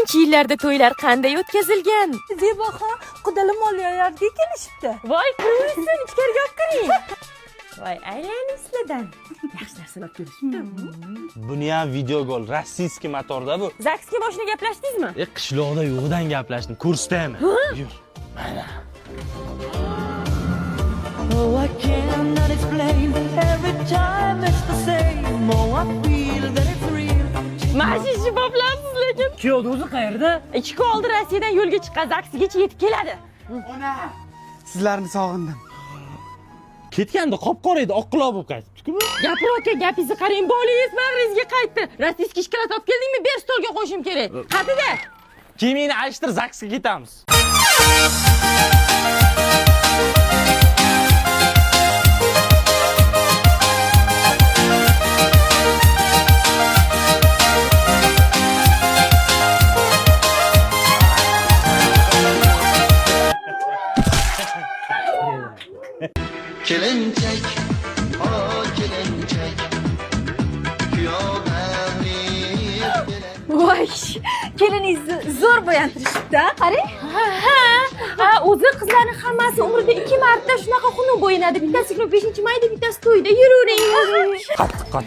2000-yillarda to'ylar qanday o'tkazilgan? Zebaxon qudalim molyalarga kelishibdi. Voy, qursin, ichkariga olib kiring. Voy, aylaning sizlardan. Yaxshi narsalar olib kelishibdi. Buni ham videogol, rossiyskiy motorda bu. ZAGSga boshini gaplashdingizmi? E, qishloqda yo'g'idan gaplashdim, ko'rsataymi? Yur. Mana. Oh, I cannot explain. Every time it's the same. Oh, I feel that it's real. Mana shu ishni boplabsiz lekin. Kuyovni o'zi qayerda? 2 kun oldin Rossiyadan yo'lga chiqqan, ZAGSgacha yetib keladi. Sizlarni sog'indim. Ketganda qop-qora edi, oqquloq bo'lib qaytibdi-ku bu. Gapirayotgan gapingizni qarang, bolangiz bag'ringizga qaytdi. Rossiyskiy shokolad olib keldingmi? Ber, stolga qo'yishim kerak. Qatida. Kiyimingni alishtir, ZAGSga ketamiz. Kelinchak, o kelinchak, kuyov bag'ri Voy, keliningizni zo'r bo'yantirishibdi, a, qarang. Ha, ha, o'zi qizlarning hammasi umrida 2 marta shunaqa xunuk bo'yanadi. Bittasi 25-mayda, bittasi to'yda. Yuravering. Qattiq, qattiq.